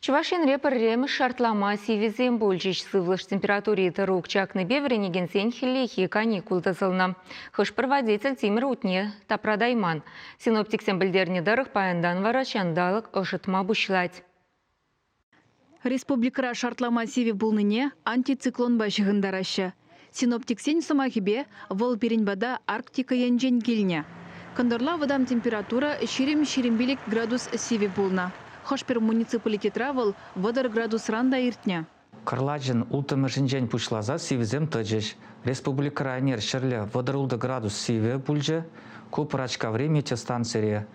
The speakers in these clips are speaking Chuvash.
Чӑваш Енре пӗрремӗш шартлама сивӗсем пулчӗҫ. Сывлӑш температури тӑрук чакнипе вӗренекенсен хӗллехи каникул тӑсӑлнӑ. Хӑш-пӗр водитель тимӗр утне тапратайман. Синоптиксем пӗлтернӗ тӑрӑх, паянтан вара ҫанталӑк ӑшӑтма пуҫлать. Республикӑра шартлама сивӗ пулнине антициклонпа ҫыхӑнтараҫҫӗ. Синоптиксен сӑмахӗпе, вӑл пирӗн пата Арктика енчен килнӗ. Кӑнтӑрла вӑтам температура 20-25 градус сивӗ пулнӑ. Хӑш-пӗр муниципалитетра вӑл 30 градусран та иртнӗ. Кӑрлачӑн улттӑмӗшӗнчен пуҫласа сивӗсем тӑчӗҫ. Республикӑра ӗнер ҫӗрле 36 градус сивӗ пулчӗ. Ку Пӑрачкаври метеостанцире.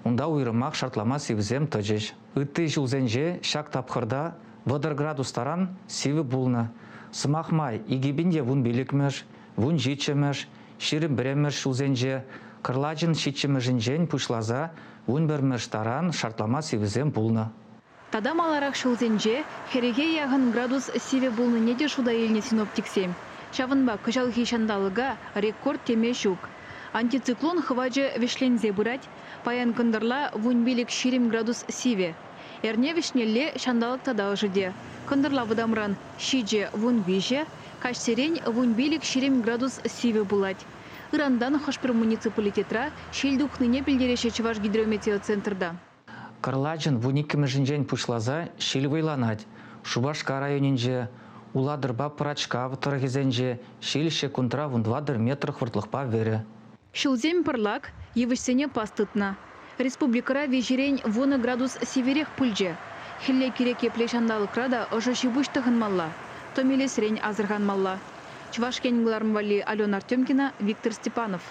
Унта уйрӑмах шартлама сивӗсем тӑчӗҫ. Ытти ҫулсенче ҫак тапхӑрта 30 градус таран сивӗ пулнӑ. Сӑмах май, 2015-мӗш, 17-мӗш, 21-мӗш ҫулсенче кӑрлачӑн ҫиччӗмӗшӗнчен пуҫласа 11-мӗш таран шартлама сивӗсем пулнӑ. Тата маларах ҫулсенче хӗрӗхе яхӑн градус сивӗ пулнине те шута илнӗ синоптиксем. Ҫавӑнпа кӑҫалхи ҫанталӑка рекорд теме ҫук. Антициклон хӑвачӗ вӗҫленсе пырать. Паян кӑнтӑрла 15-20 градус сивӗ. Эрне вӗҫнелле ҫанталӑк тата ӑшӑтӗ. Кӑнтӑрла вӑтамран 7-13, каҫсерен 15-20 градус сивӗ пулать. Ырантан хӑш-пӗр муниципалитетра ҫил тухнине пӗлтереҫҫӗ Чӑвашгидрометеоцентрта. Кӑрлачӑн 12-мӗшӗнчен пуҫласа ҫил вӑйланать. Шупашкар районӗнче, Улатӑрпа Пӑрачкав тӑрӑхӗсенче ҫил ҫеккунтра 14 метр хӑвӑртлӑхпа вӗрӗ. Ҫулсем пӑрлак, йывӑҫсене пас тытнӑ. Республикӑра виҫерен 10 градус сивӗрех пулчӗ. Хӗлле кирек епле ҫанталӑкра та ӑшӑ ҫи-пуҫ тӑхӑнмалла, тӑм илесрен асӑрханмалла. Чӑваш Ен кӑларӑм валли Алена Артемкина, Виктор Степанов.